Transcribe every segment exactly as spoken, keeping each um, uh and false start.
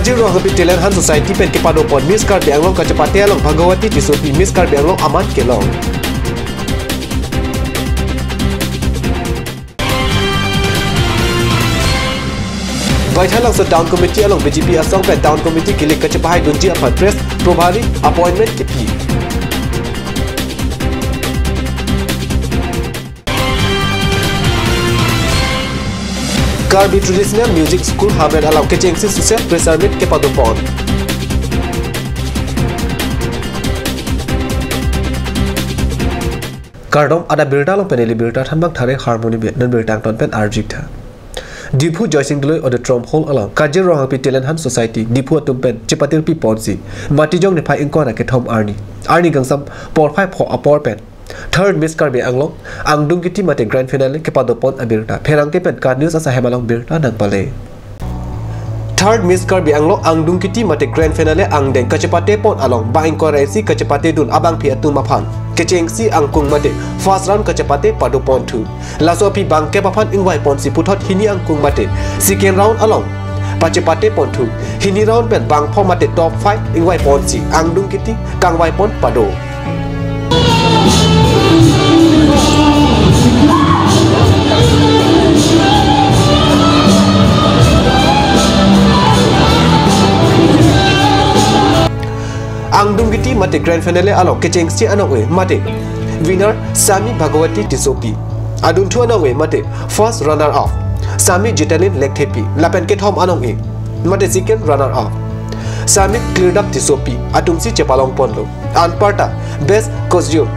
Karjir Rongpi Talent Hunt Society pen kepadopon Miss Karbi Anglong kachepate along Bhagawati Tissopi Miss Karbi Anglong aman kelong. Baithalangso Town Committee along B J P asong pen Town Committee kilik kachepahaidunji aphan Press Probhari appointment kipi. Karbi Traditional Music School Hamren along kechengsi success fresher meet kepadopon. Kardom, adap birta along pen neli birta thanbang Thare Harmony Bey, non birta angton pen arjik tha. Diphu Joysing Doloi Auditorium Hall along Karjir Rongpi Talent Hunt Society Diphu atum pen chepatirpi ponsi Matijong niphai ingkoi ra kethom arni, arni kangsam porphai pho apor pen third Miss Karbi Anglong angdung kiti mate grand finale kepadopon abirta pherangke pen KAT News asahem along birta nangpale. Third Miss Karbi Anglong angdung kiti mate grand finale angdeng kachepatepon along bang ingkoi ra isi kachepatedun abangpi atum aphan kechengsi angkung mate first round kachepate padoponthu. Laso aphi bangkep aphan ingvaiponsi puthot hini angkung mate second round along pachepateponthu. Hini round pen bangpho mate top five ingvaiponsi angdung kiti kangvaipon pado. Angdung kiti mate grand finale along kechengsi anong-e mate winner Sami Bhagawati Tissopi. Adunthu anong-e mate first runner up Sami Jitalin Lekthepi lapen kethom anong-e mate second runner up Sami Klirdap Tissopi atumsi chepalongponlo. Anparta best costume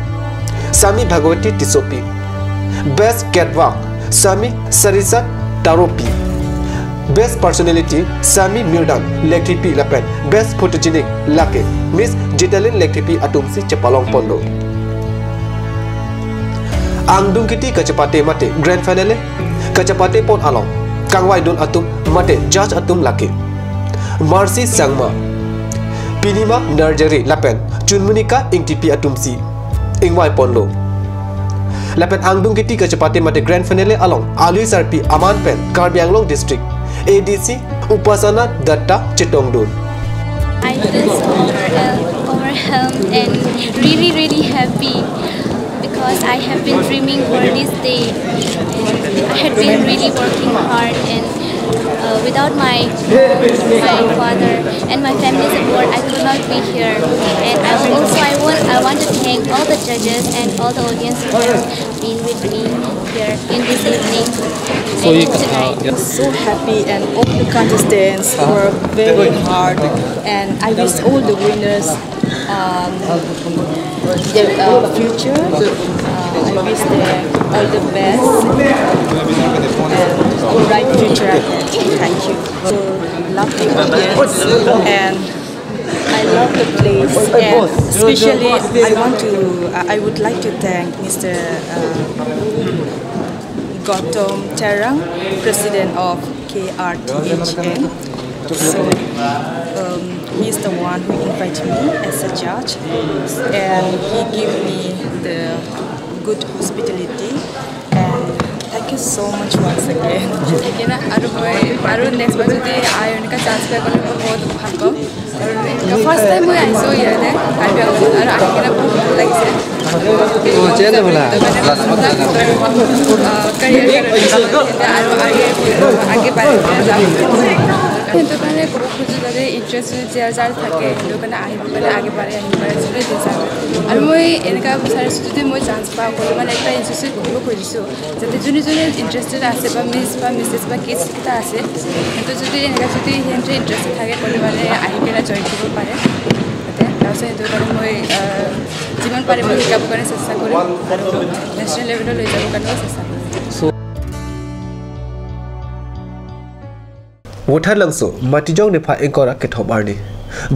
Sami Bhagawati Tissopi, best catwalk Sami Sarisa Taropi, best personality Sami Mirdan Lekthepi lapen best photogenic lake Miss Jitalin Lekthepi atumsi chepalongponlo. Angdung kiti kachepate mate grand finale kachepatepon along kangvaidun atum mate judge atum lake Mercy Sangma, Pinima Narjari lapen Chunmunika Ingtipi atumsi ingvaiponlo. Lapen angdung kiti kachepate mate grand finale along alui sarpi aman pen Karbi Anglong District A D C Upasana Datta chetongdun. I feel so overwhel-, overwhelmed and really, really happy because I have been dreaming for this day. I had been really working hard and, uh, without my mom, my father, and my family support, I could not be here. And I also, I want, I want to thank all the judges and all the audience who have been with me here in this evening. So and you, in tonight. Uh, yeah. I'm so happy, and all the contestants were very hard, and I wish all the winners, um, their, uh, future. Uh, I wish them all the best and bright future. Thank you. So lovely audience, and I love the place, and especially I want to, I would like to thank Mister, uh, Gautam Terang, President of K R T H N. So, um, he's the one who invited me as a judge, and he gave me the good hospitality. And thank you so much once again. Thik ase, aru moi, aru next time jodi ahi eneka chance pai gole moi bahut bhal pam. Aru eneka first time moi ahisu iyate, Karbi Anglong, aru ahi kena bahut bhal lagise. Oh, chene bola. Ah, career karone, aru age, age bari kena jam. Etu karone kobo khoju jodi interest jodi jar jar thake, etu karone ahibo karone age bari ahibo karone jodi jar jar. Aru moi eneka bisarisu jodi moi chance pao, kono mane ekta institute kholibo khojise. Jodi joni joni interested ase ba miss ba missus ba kids kita ase, to jodi eneka jodi hente interested thake kono mane ahi kena join koribo pare. Ate, tarpichot etu karone moi, ah, jiman pare moi hikabo karone chesta korim, aru national level loi jabo karone chesta korim. So, Baithalangso, Matijong niphai ingkoi ra kethom arni.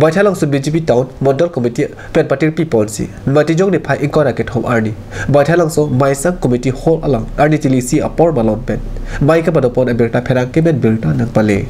Baithalangso B J P Town Mondol Committee pen patirpi ponsi Matijong niphai ingkoi ra kethom arni Baithalangso Maisang Community Hall along arni tilisi apor malom pen mei kepadopon abirta pherangke pen birta nangpale.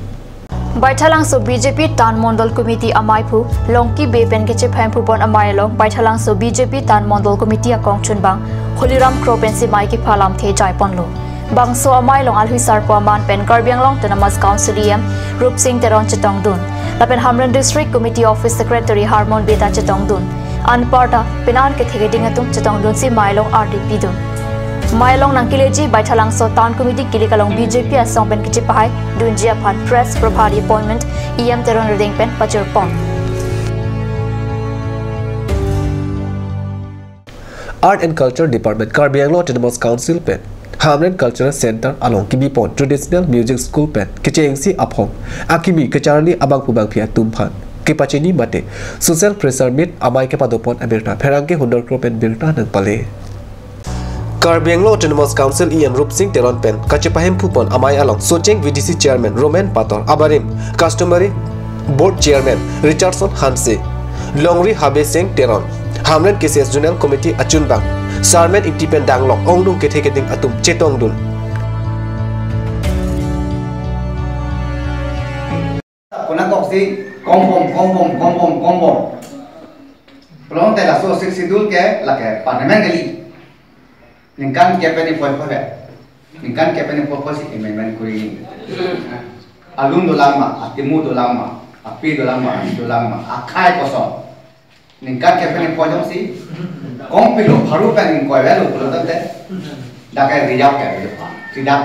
Baithalangso B J P Town Mondol Committee amaiphu Longki Bey pen kechepahemphu pon amei along Baithalangso B J P Town Mondol Committee akongchunbang Holiram Kro pensi mei kepha lamthe jaiponlo. Bangso amei along alhui sarpo aman pen Karbi Anglong Autonomous Council E M Rupsing Teron chetongdun. Lapen Hamren District Committee Office Secretary Harmon Bey ta chetongdun. Anparta penan kethe keding atum chetongdunsi mei along ardi pidun. Mei along nangkeleji Baithalangso Town Committee kilik along B J P asong pen kachepahai dunji aphan Press Prabhari appointment E M Teron Reding pen pajirpon. Art and Culture Department Karbi Anglong Autonomous Council pen Hamren Cultural Center along kebipon Traditional Music School pen kechengsi aphong akimi kacharli abangphu bangphi atum aphan kepachini mate social pressure meet amei kepadopon abirta pherangke hundor kro pen birta nangpale. Karbi Anglong Autonomous Council E M Rupsing Teron pen kachepahemphupon amei along Socheng V D C Chairman Roman Pator abarim Customary Board Chairman Richardson Hanse, Longri Habe Sing Teron, Hamren K C S Zonal Committee achunbang Sarmen Ingti pen danglok ongdung kethe keding atum chetongdun. Konat koksi kongbom, kongbom, kongbom, kongbom. Pulote laso Sixth Schedule ke lake permanent kali. Ningkan kep pen ni poi poi be. Ningkan kep pen ni poi poi si amendment kuri ni. Alun dolang ma, atimu dolang ma, api dolang ma, asi dolang ma, akhei koson. Ningkan kep pen ni poi jongsi kongpilo, pharo pen ingkoi avelo pulote. Dak ke rijak ke rijak. Tidak.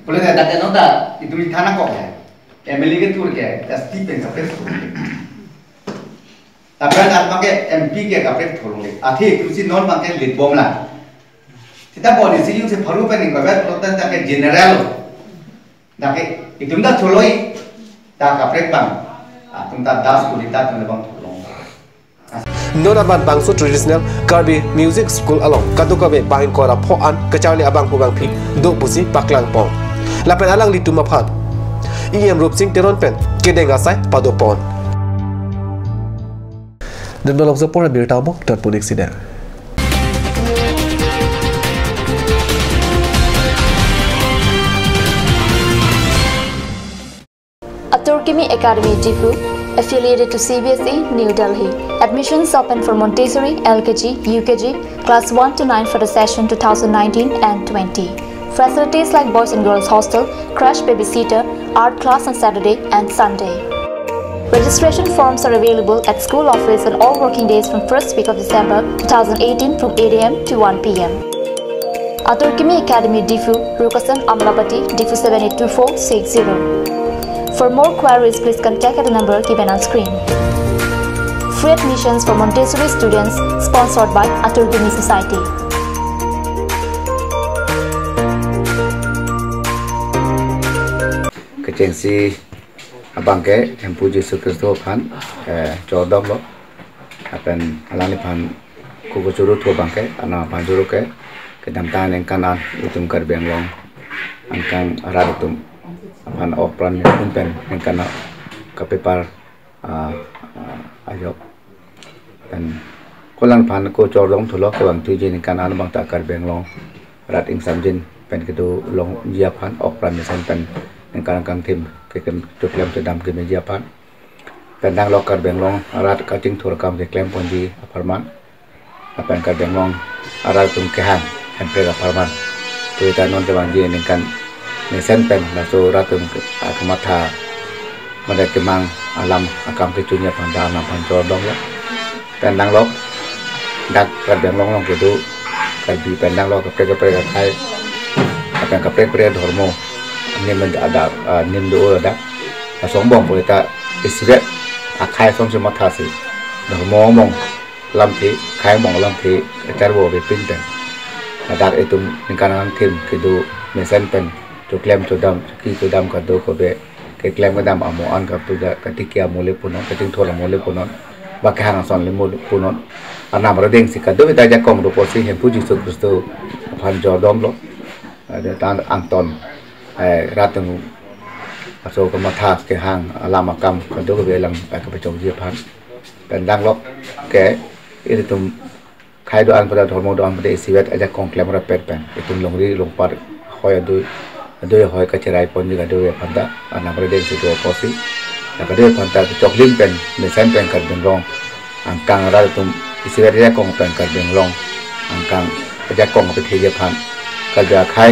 Pulote dak ke nota itu di thana kok ya. M L A kethur ke, S T pen kaprek thur. Lapen atma ke M P ke kaprek thurlongle. Athe itum si non abang ke litbomlang. Seta boni si jongsi pharo pen ingkoi vet pulote dak ke general. Dak ke itum dak thurloi, dak kaprek abang. Atum ta das kuri ta atum abang thurlong. Non aban bangso Traditional Karbi Music School along kadokave bang ingkoi ra pho an kacharli abangphu bangphi do pusi paklangpon. Lapen alanglitum aphan E M Rupsing Teron pen kedeng asai padopon. Dun malom sopor birta mo, tonpon ik sida. Atur Kimi Academy Diphu, affiliated to C B S E, New Delhi. Admissions open for Montessori, L K G, U K G, class one to nine for the session two thousand nineteen and twenty. Facilities like boys and girls hostel, crash babysitter, art class on Saturday and Sunday. Registration forms are available at school office on all working days from first week of December two thousand eighteen from eight A M to one P M. Atur Kimi Academy Diphu, Rukasan Amlapati, Diphu seven eight two four six zero. For more queries, please contact at the number given on screen. Free admissions for Montessori students, sponsored by Atur Kimi Society. Kechengsi abang ke Hemphu Jisu Khristo aphan, eh, chordomlo. Lapen alangliphan kuku churu thu abang ke, anam aphan churu ke, kedamtang ningkan an itum Karbi Anglong angkang arat atum aphan ok pran ni pun pen ningkan an kapepar, ah, ah, ajok. Pen ko alangliphan ko chordomthulo, kevang thuji ningkan an abang ta Karbi Anglong arat ingsamjin pen kedolongji aphan, ok pran mesen pen ningkan angkang thim keklem, choklem chodam kemeji aphan. Pen danglok Karbi Anglong arat kachingthur akam keklemponji apharman. Lapen Karbi Anglong arat atum kehang hemprek apharman. Pu ta non kevangji ningkan mesen pen laso arat atum ke, ah, kamatha mate kemang alam akam kechunji aphan ta anam aphan chordomlo. Pen danglok dak Karbi Anglong along kedo Karbi pen danglok kaprek kaprek akhei. Lapen kaprek kaprek dhormo nim ada, ah, nim do ada. Laso angbong pu ta isivet akhei asonsi mathasi dhormo angbong lamthe, akhei angbong lamthe kacharvo avepin pen, ladak itum ningkan angthim kedo mesen pen choklem chodam, choki chodam kadokave, keklem kedam amo an kapuja, katiki amo le punon, kachingthur amo le punon, ba kehang ason le mo punon. Anam arideng si kadokave ta ajakong dopo si Hemphu Jisu Khristo aphan chordomlo. Ada tan angton, eh, rat atum aso kamatha kehang alam akam kadokave alang, eh, kapachokji aphan. Pen danglok ke ilitum akhei do-an pada, dhormo do-an pada isivet ajakong klemrap pet pen itum longri longpat hoi adui, adui hoi kachiraiponji kadokave aphan ta anam arideng si do apotsi, la kadokave aphan ta choklim pen mesen pen Karbi Anglong angkang arat atum isivet ajakong pen Karbi Anglong angkang ajakong apetheji aphan, Karbi akhei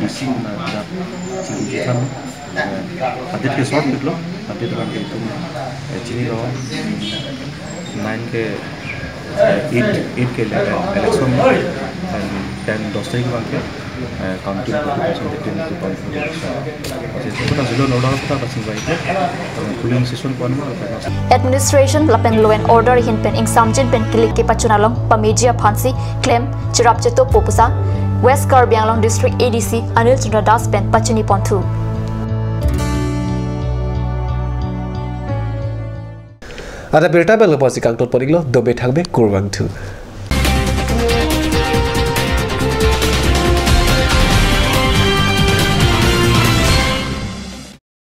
D C na dak chingki than. Update ke short video, update abang ke itum, eh, chinilo, nine ke eight eight ke election, and ten dos tarik abang ke counting consultation, polling station ko-an ma. Administration lapen law and order ahin pen ingsamjin pen kilik kepachun along pameji aphansi klem cherap chetokpo pusi West Karbi Anglong District A D C Anil Chandra Das pen pachini ponthu. Ada berita bel pasi kangton pon-iklo, dome thangme, kurvangthu.